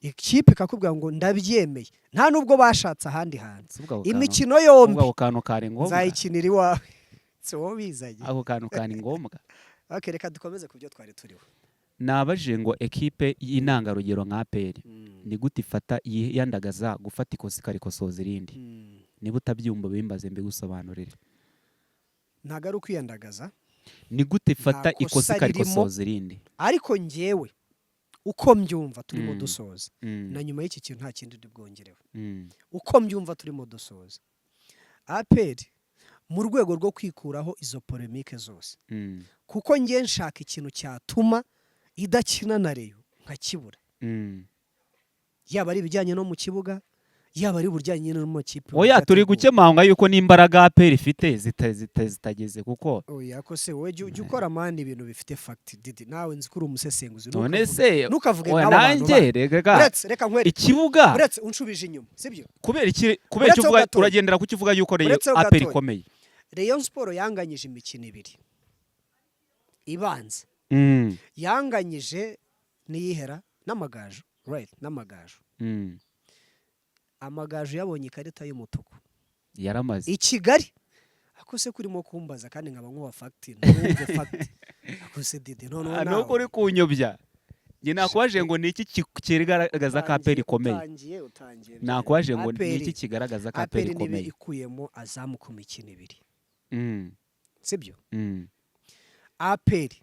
ikipe ikakubwira ngo ndabyemeye, nta nubwo bashatse ahandi hantu, Si ubwo ako kantu- imikino yombi ubwo ako kantu kari ngombwa? nzayikinira iwawe, si wowe bizanye? Ako kantu kari ngombwa? Okay, reka dukomeze ku byo twari turiho. Nabajije ngo ekipe y'intangarugero nka APR ni gute ifata yiyandagaza gufata ikosa ikarikosoza irindi? Niba utabyumva bimbaze mbigusobanurire. Ntabwo ari ukwiyandagaza. Ni gute ifata Nta kosa ikosa ririmo. ikarikosoza irindi? Ariko njyewe uko mbyumva, turimo dusoza, na nyuma y'iki kintu nta kindi ndi bwongereho. Uko mbyumva, turimo dusoza, APR mu rwego rwo kwikuraho izo polémique zose, kuko njye nshaka ikintu cyatuma idakina na Rayon nkakibura, yaba ari ibijyanye no mu kibuga, yaba ari ubujyanye no mu makipe Oya, turi uburyo ateguwe. gukemanga yuko n'imbaraga APR ifite zitageze kuko Oya, ko se wowe jya ukora man ibintu bifite fact. Didi, nawe nzi ko uri umusesenguzi. None se Ntukavuge oya, nk'aba bantu. nanjye rega Uretse reka nkwereke. ikibuga. Uretse unshubije inyuma, sibyo? Kubera iki Uretse ho uvuga gatoya. uragendera ku kivuga yuko Rayon Uretse ho APR gatoya. ikomeye? Rayon Sport yanganyije imikino ibiri ibanza. Yanganyije n'iyihera n'Amagaju, right? N'Amagaju. Amagaju yabonye ikarita y'umutuku. Yaramaze. I Kigali. Ako se kurimo kumbaza kandi nkaba nkuwa fact, ntumve fact? Ako se Didi, noneho Ah, nawe nuko uri kunyobya. Njye nakubaje ngo ni iki kigaragaza ko APR ikomeye? Utangiye, utangiye. Nakubaje ngo ni APR iki kigaragaza ko APR APR niba ikomeye? ikuyemo Azam ku mikino ibiri, sibyo? APR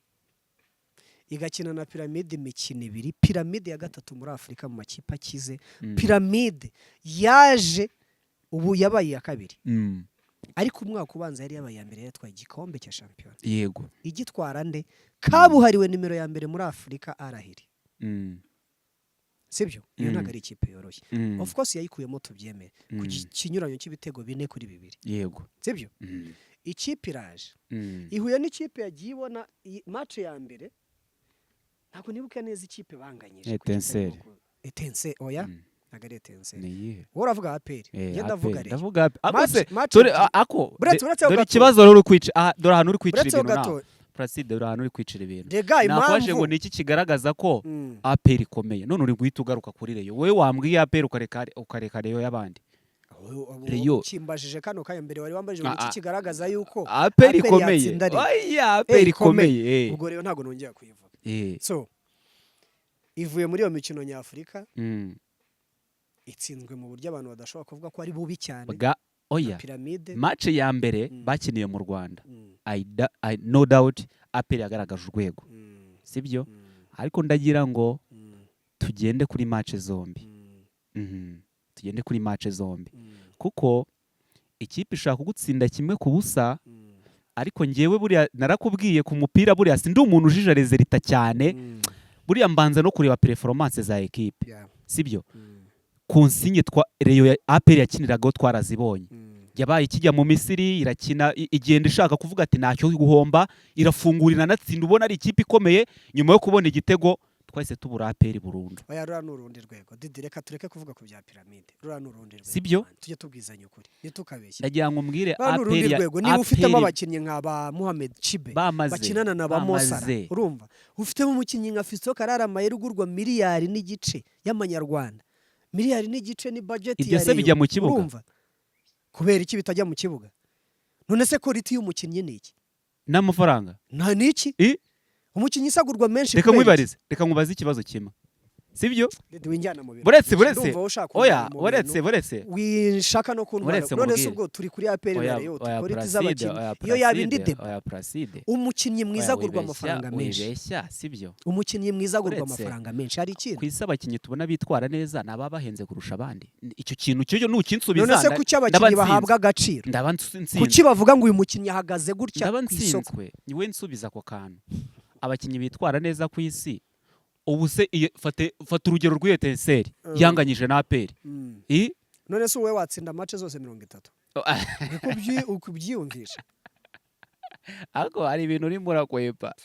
igakina na Pyramids imikino ibiri, Pyramids ya gatatu muri Afurika mu makipe akize, Pyramids yaje ubu yabaye iya kabiri, ariko umwaka ubanza yari yabaye iya mbere, yatwaye igikombe cya shampiyona. Igitwara nde? Kabuhariwe nimero ya mbere muri Afurika, Al Ahly. Sibyo? Iyo ntabwo ari ikipe yoroshye. Of course yayikuyemo, tubyemere, ku kinyuranyo cy'ibitego 4-2. Sibyo? Ikipe iraje, ihuye n'ikipe yagiye ibona iyi match ya mbere. Ntabwo nibuka neza ikipe banganyije. Etincelle. Etincelle, oya. Ntabwo ari Etincelle. Ni iyihe? Wowe uravuga APR. Njye ndavuga APR. Rayon. Ndavuga APR. Ako se Match dore ebyiri. ako Uretse ho dore gato. ikibazo rero uri kwica aha, dore ahantu uri kwicira Uretse ho ibintu nawe. gato. Placide, dore ahantu uri kwicira ibintu. Rega Nakwaje ngo impamvu ni iki kigaragaza ko APR ikomeye, none uri guhita ugaruka kuri Rayon. Wowe wambwiye APR ukareka Rayon y'abandi. Rayon. Kimbajije kano kanya, mbere wari wambajije ngo Ah, iki ah. kigaragaza yuko APR APR ikomeye. yatsinda Rayon. Oya, APR ikomeye. ikomeye. Ubwo rero ntabwo nongera kuyivuga. So ivuye muri iyo mikino nyafurika, itsinzwe mu buryo abantu badashobora kuvuga ko ari bubi cyane Bwa na oya. Pyramids. Match ya mbere bakiniye mu Rwanda, I no doubt APR yagaragaje urwego, sibyo? Ariko ndagira ngo tugende kuri match zombi. Tugende kuri match zombi, kuko ikipe ishobora kugutsinda 1-0. Ariko ngewe buriya narakubwiye, ku mupira buriya sindi umuntu ujija résultat cyane. Buriya mbanza no kureba performance za ekipe, sibyo? Consigne twa Rayon ya APR yakiniragaho twarazibonye. Yabaye ikijya mu Misiri irakina, igenda ishaka kuvuga ati ntacyo guhomba, irafungura, iranatsinda, ubona ari ikipe ikomeye. Nyuma yo kubona igitego twahise tubura APR burundu. Oya, ruriya ni urundi rwego, Didi. Reka tureke kuvuga ku bya Piramide, ruriya ni urundi rwego. Sibyo? Man. Tujye tubwizanya ukuri, ntitukabeshye. Ndagira ngo mbwire Ruriya ni urundi APR rwego. Niba ufitemo APR abakinnyi nka ba Muhamed Chibe bamaze bakinana na ba Mo Salah, bamaze urumva ufitemo umukinnyi nka Fiston Karara Mayeri ugurwa 1.5 miliyari y'amanyarwanda, 1.5 miliyari ni budget Ibyo ya se Rayon. bijya mu kibuga? Urumva kubera iki bitajya mu kibuga? None se quality y'umukinnyi ni iki? N'amafaranga. Nta ni iki? Umukinnyi isagurwa menshi Reka kubera iki? nkwibarize, reka nkubaze ikibazo kimwe, sibyo? Didi, winjyana mu bintu Buretse byinshi. buretse Ndumva wowe ushaka Oya, kunjyana mu buretse bintu. buretse. Wishaka no kuntwara. Uretse None se nkubwire. ubwo turi kuri APR na Oya, Rayon, oya, quality Placide, z'abakinnyi oya, iyo yaba indi Placide, débat. oya, Placide. Umukinnyi mwiza Oya, agurwa wibeshya, amafaranga menshi. Wibeshya, sibyo? Umukinnyi mwiza agurwa Uretse. amafaranga menshi, hari ikindi? Ku isi abakinnyi tubona bitwara neza ni ababa bahenze kurusha abandi. Icyo kintu cyo nukinsubiza None se kuki ndaba abakinnyi ntsinzwe. bahabwa agaciro? Ndaba ntsinzwe. Kuki bavuga ngo uyu mukinnyi ahagaze gutya Ndaba ku isoko? ntsinzwe. Niwe nsubiza ako kantu. Abakinnyi bitwara neza ku isi ubu se iyo fata urugero rw'iyo Etincelles yanganyije na APR. I None se wowe watsinda match zose 30? Niko ukubyiyumvisha? Ariko hari ibintu urimo urakwepa.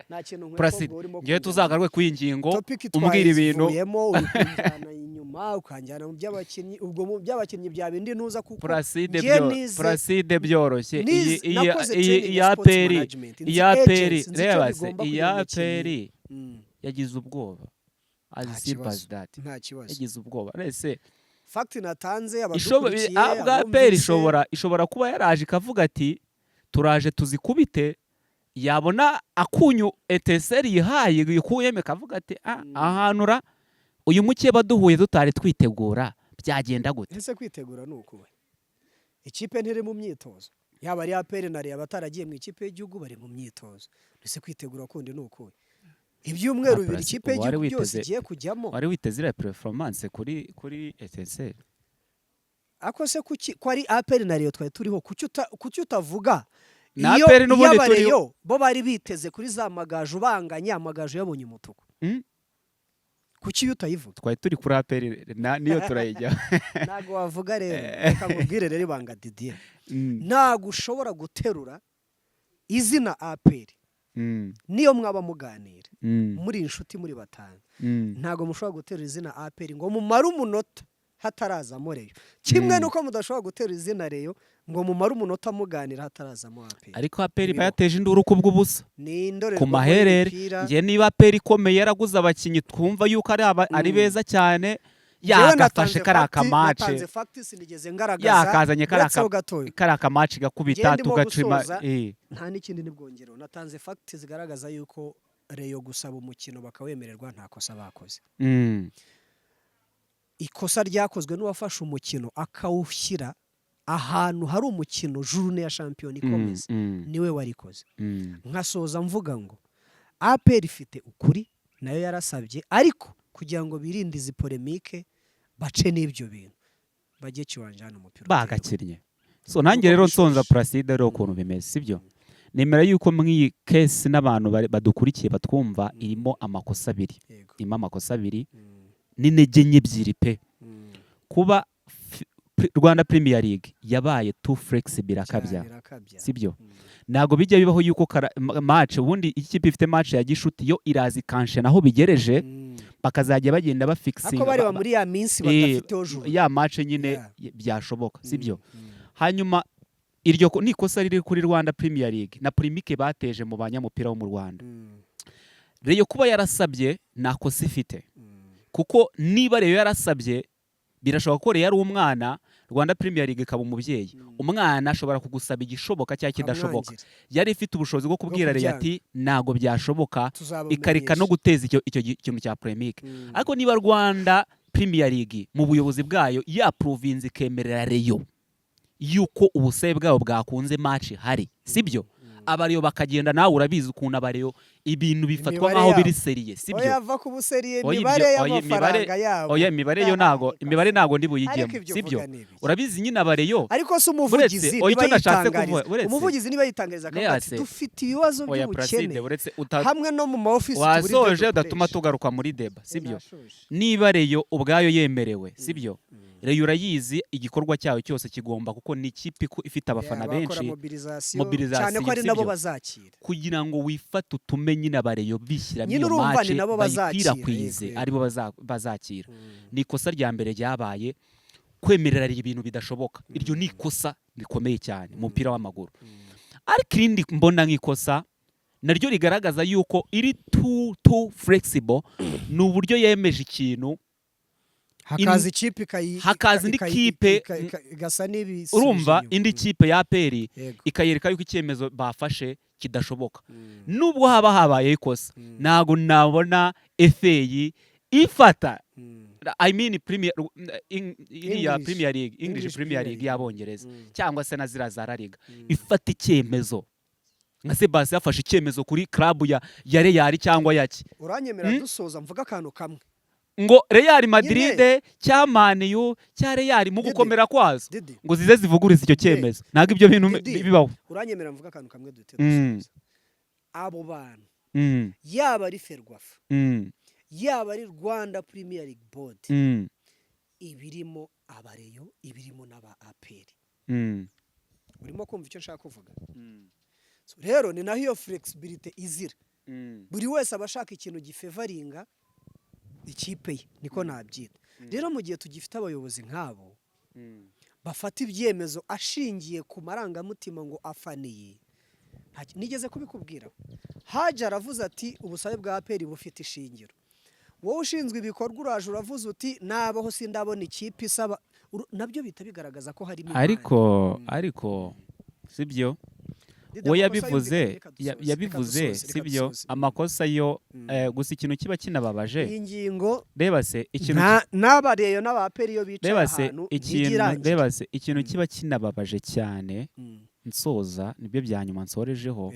Nta kintu nkwepa. Placide, Ubwo urimo ngewe kunjyana. tuzagaruke kuri iyi ngingo. Topic Umbwira ibintu. twayivuyemo, uri kunjyana inyuma, ukanjyana mu by'abakinnyi. Ubwo mu by'abakinnyi bya bindi ntuza kuko Placide, njye byo Placide, byoroshye. Iyi iyi nakoze iyi training iyi ya sports APR management, nzi iyi APR agents, nzi icyo reba se bigomba iyi kugira umukinnyi. APR yagize ubwoba, as Nta simple kibazo. as that. Nta kibazo. Yagize ubwoba ese Fact natanze, ishobora abadukurikiye, abwa APR abumvise. ishobora kuba yaraje ikavuga ati turaje tuzikubite, yabona akunyu Etincelles yihaye yikuyemo, ikavuga ati ah, ahantu ra uyu mukeba duhuye tutari twitegura byagenda gute? Ese kwitegura ni ukuwe? Ikipe ntiri mu myitozo? Yaba ari APR na Rayon, abataragiye mu ikipe y'igihugu bari mu myitozo. Ese kwitegura kundi ni ukuwe? Ibyumweru 2 ikipe Wari y'igihugu byose igiye kujyamo. Wari witeze iriya performance kuri Etincelles? Ako se kuki ko ari APR na Rayon twari turiho, kuki utavuga Na iyo APR n'ubundi iyo turiho. Abareyo bo bari biteze kuri za Magaju banganya, Amagaju yabonye umutuku? Kuki iyo utayivuga? Twari turi kuri APR niyo turayijyaho. Ntabwo wavuga rero. Reka nkubwire rero ibanga, Didier. Ntabwo ushobora guterura izina APR niyo mwaba muganira muri inshuti, muri batanu, ntabwo mushobora guterura izina APR ngo mumare umunota hatarazamo Rayon. Kimwe nuko mudashobora guterura izina Rayon ngo mumare umunota muganira hatarazamo APR. Ariko APR Ntibibaho. bayateje induru kubw'ubusa Ni ku indorerwamo maherere. y'imipira. Njye niba APR ikomeye, yaraguze abakinnyi twumva yuko ari beza cyane, Njyewe yagafashe natanze kariya fact, kamace, natanze fact, sinigeze ngaragaza. yakazanye kariya Uretseho gatoya. kariya kamace gakubita Njye ndimo tugacima. gusoza. Nta n'ikindi nibwongereho. Natanze fact zigaragaza yuko Rayon gusaba umukino bakawemererwa nta kosa bakoze. Ikosa ryakozwe n'uwafashe umukino akawushyira ahantu hari umukino journée ya shampiyona ikomeza, niwe warikoze. Nkasoza mvuga ngo APR ifite ukuri, nayo yarasabye, ariko kugira ngo birinde izi polémique bace n'ibyo bintu, bajye kiwanja hano umupira uterwa. Bagakinnye. So nanjye Uko rero nsonza, bishushe. Placide, rero ukuntu bimeze sibyo, nemera yuko mw'iyi case n'abantu badukurikiye batwumva, irimo amakosa abiri. Irimo amakosa abiri n'intege nke ebyiri pe. Kuba Rwanda Premier League yabaye too flexible akabya. Cyane, irakabya. Sibyo? Ntabwo bijya bibaho yuko match, ubundi ikipe ifite match ya gishuti yo iraza ikanshena aho bigereje, bakazajya bagenda bafixinga. Ako bareba muri ya minsi badafiteho journée. Ya match nyine byashoboka, sibyo? Hanyuma iryo ni ikosa riri kuri Rwanda Premier League na polémique bateje mu banyamupira wo mu Rwanda. Rayon kuba yarasabye nta kosa ifite, kuko niba Rayon yarasabye, birashoboka ko Rayon ari umwana, Rwanda Premier League ikaba umubyeyi. Umwana ashobora kugusaba igishoboka cyangwa kidashoboka. Ukamwangira. Yari ifite ubushobozi bwo kubwira Rayon Kubyanga. ati ntabwo byashoboka, Tuzabamenyesha. ikareka no guteza icyo kintu cya polémique. Ariko niba Rwanda Premier League mu buyobozi bwayo yaprovinze, ikemerera Rayon yuko ubusabe bwabo bwakunze, match hari, sibyo? Aba Rayon bakagenda, nawe urabizi ukuntu aba Rayon ibintu bifatwa Imibare nk'aho yabo. biri sérieux, sibyo? Oya, va ku busérieux. Oya, Imibare oya, y'amafaranga yabo. Oya, imibare yo ntago, imibare ntago ndi buyigemo. Ariko ibyo Sibyo? uvuga ni ibiki? Urabizi nyine aba Rayon. Ariko se umuvugizi Uretse, oya, niba icyo nashatse yitangariza kuvuga, uretse. umuvugizi niba yitangariza akavuga ati Neyase. dufite ibibazo Oya, Placide, by'ubukene uretse uta hamwe no mu ma office tubura ibyo wasoje udatuma dukoresha. Tugaruka muri débat, sibyo? Nashoje. Niba Rayon ubwayo yemerewe, sibyo? Rayon urayizi, igikorwa cyayo cyose kigomba, kuko ni ikipe ifite abafana Yeah, bakora benshi. Mobilisation, Mobilisation, cyane ko ari nabo sibyo? bazakira. Kugira ngo wifate utume nyine aba Rayon bishyiramo Nyine iyo urumva match ni nabo bazakira, bayikwirakwize, yego, yego. aribo bazakira. Ni ikosa rya mbere ryabaye, kwemerera ibintu bidashoboka. Iryo ni ikosa rikomeye cyane mu mupira w'amaguru. Ariko irindi mbona nk'ikosa naryo rigaragaza yuko iri too flexible ni uburyo yemeje ikintu Hakaza ikipe hakaza indi kipe igasa n'ibisubije urumva inyuma. Indi kipe ya APR ikayereka yuko icyemezo bafashe kidashoboka. Nubwo haba habayeho ikosa, ntabwo nabona FA ifata, I mean Premier iriya English. Premier League, English English Premier Premier League League. y'Abongereza cyangwa se na ziriya za La Liga ifata icyemezo nka Sebas yafashe icyemezo kuri club ya Real cyangwa yaki. Uranyemera dusoza mvuga akantu kamwe? Ngo Real Madrid cya Man U cya Real mu Didi. gukomera kwazo Didi, ngo zize zivugurize icyo cyemezo, ntabwo ibyo bintu Didi. bibaho. Uranyemera mvuga akantu kamwe duhite dusoza? Abo bantu, yaba ari FERWAFA, yaba ari Rwanda Premier League Board, ibirimo aba Rayon, ibirimo n'aba APR. Urimo kumva icyo nshaka kuvuga? So, rero ni naho iyo flexibility izira. Buri wese aba ashaka ikintu gifavoringa ikipe ye, niko nabyita. Rero mu gihe tugifite abayobozi nk'abo bafata ibyemezo ashingiye ku marangamutima ngo afaniye, nigeze kubikubwira, Haji aravuze ati ubusabe bwa APR bufite ishingiro. Wowe ushinzwe ibikorwa uraje uravuze uti nabaho sindabona ikipe isaba. Nabyo bihita bigaragaza ko harimo imari. Ariko sibyo. Dida, We amakosa yabivuze yumvikanye, reka dusoze, yabivuze reka dusoze, reka sibyo? dusoze. Amakosa yo gusa ikintu kiba kinababaje, Iyi ngingo reba se ikintu n'aba Rayon n'aba APR iyo bicaye reba se ahantu ikintu ntigirangira. Reba se ikintu kiba kinababaje cyane, nsoza nibyo bya nyuma nsorejeho.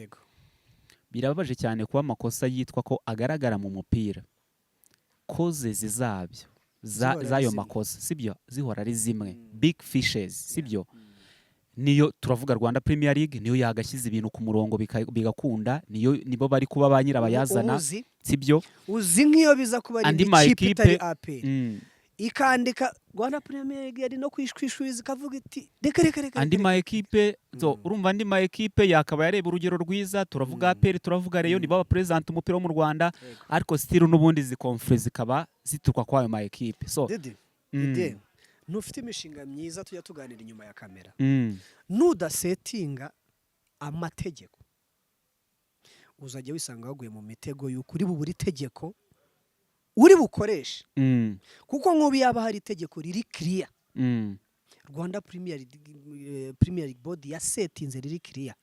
Birababaje cyane kuba amakosa yitwa ko agaragara mu mupira, causes zabyo Zihora ari z'ayo zimwe. makosa, sibyo, zihora ari zimwe, big fishes, sibyo? Niyo turavuga Rwanda Premier League niyo yagashyize ibintu ku murongo bigakunda, niyo nibo bari kuba ba nyirabayazana, Uzi sibyo? Uzi nk'iyo biza kuba ari Andi indi ma kipe itari ekipe APR ikandika Rwanda Premier League yari no kwishwishwiza ikavuga iti reka, reka, reka, Andi reka, ma reka. ekipe, so urumva andi ma ekipe yakaba yareba urugero rwiza. Turavuga APR, turavuga Rayon, nibo bapresenta umupira wo mu Rwanda, ariko still n'ubundi izi conflits zikaba zituruka kwa ayo ma ekipe, so Didi, Didi, ntufite imishinga myiza tujya tuganira inyuma ya kamera? Nudasettinga amategeko uzajya wisanga waguye mu mitego y'uko uri bubure itegeko uri bukoreshe, kuko nk'ubu yaba hari itegeko riri kiriya Rwanda Premier League Board yasettinze riri kiriya,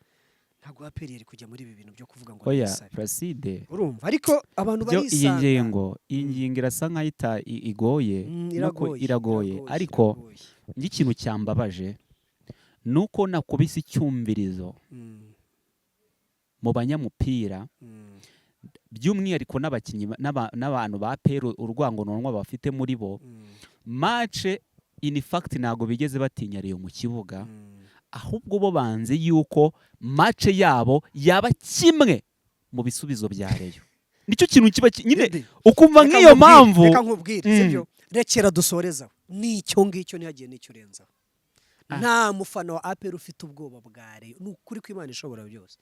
ntabwo APR yari kujya muri ibi bintu byo kuvuga ngo Oya, nisabe. Placide, Urumva, ariko abantu byo iyi barisanga. ngingo irasa nkaho igoye. Nuko Iragoye, iragoye, ariko iragoye. n'ikintu cyambabaje ni uko nakubise icyumvirizo mu banyamupira, by'umwihariko n'abakinnyi n'abantu ba APR, urwango nonwa bafite muri bo. Match in fact ntabwo bigeze batinya Rayon mu kibuga, ahubwo bo banze yuko match yabo yaba kimwe mu bisubizo bya Rayon. Nicyo kintu kiba nyine Didi, ukumva reka nk'iyo nkubwire, mpamvu. Reka nkubwire, sibyo? Rekera dusorezaho n'icyo ngicyo, ntihagiye n'icyo urenzaho. Nta mufana wa APR ufite ubwoba bwa Rayon, ni ukuri ko Imana ishobora byose.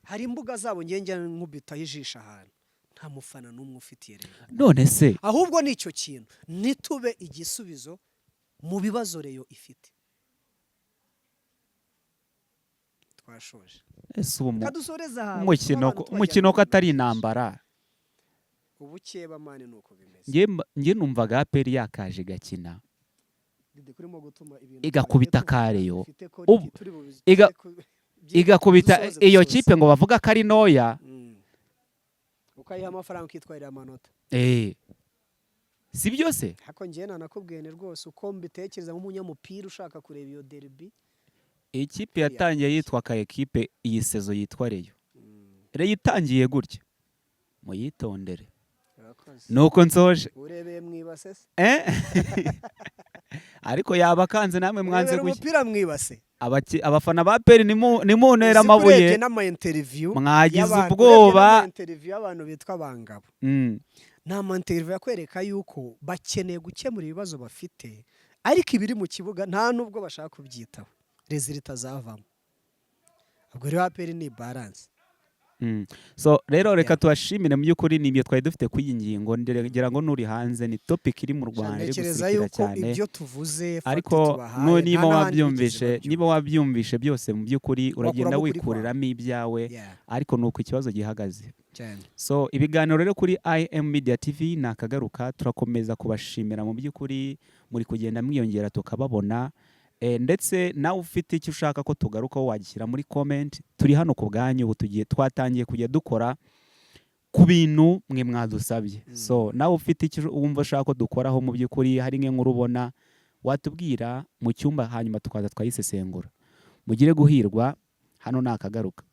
Hari imbuga zabo njya nkubitaho ijisho ahantu, nta mufana n'umwe ufitiye Rayon. None se Ahubwo ni icyo kintu, ntitube igisubizo mu bibazo Rayon ifite. Twashoje. Ese ubu Reka dusoreze aha. Umukino umukino ko atari intambara? Ubukeba man, ni uko bimeze. Njye numvaga APR yakaje igakina Didi, kurimo gutuma ibintu igakubita twagiye tuvuga ka Rayon. bifite quality, turi Igakubita dusoze, iyo dusoze. kipe ngo bavuga ko ari ntoya. Ukayiha amafaranga ukitwarira amanota. Si byose. Ariko njyewe nanakubwiye ni rwose uko mbitekereza nk'umunyamupira ushaka kureba iyo derby. Iyi kipe yatangiye yitwa ka ekipe, iyi saison yitwa Rayon. Rayon itangiye gutya, muyitondere. Urakoze. Nuko nsoje. Urebeye mu ibase se? Eh? Ariko yaba akanze namwe mwanze Urebera gushya. umupira mu ibase. Abafana ba APR, nimuntera Uzi ko amabuye. urebye n'ama interview Mwagize y'abantu, ubwoba. urebye n'ama interview y'abantu bitwa Bangabo, ni ama interview akwereka yuko bakeneye gukemura ibibazo bafite, ariko ibiri mu kibuga nta nubwo bashaka kubyitaho, résultat zavamo. Ubwo rero APR ni balance. So rero reka tubashimire. Mu by'ukuri ni ibyo twari dufite kuri iyi ngingo. Ngira ngo nuri hanze, ni topic iri mu Rwanda iri Ntekereza gusirikira yuko cyane. ibyo tuvuze, fact Ariko tubahaye, niba nta n'ahandi bigeze wabyumvishe, babyumva. niba wabyumvishe byose, mu by'ukuri uragenda Wakuramo ukuri kwawe. wikuriramo ibyawe. Ariko ni uko ikibazo gihagaze. So ibiganiro rero kuri IM Media TV ni akagaruka. Turakomeza kubashimira mu by'ukuri, muri kugenda mwiyongera tukababona. Ndetse nawe ufite icyo ushaka ko tugarukaho wagishyira muri comment. Turi hano ku bwanyu. Ubu tugiye twatangiye kujya dukora ku bintu mwe mwadusabye. So nawe ufite icyo wumva ushaka ko dukoraho, mu by'ukuri hari nk'inkuru ubona, watubwira mu cyumba, hanyuma tukaza twayisesengura. Mugire guhirwa. Hano ni akagaruka.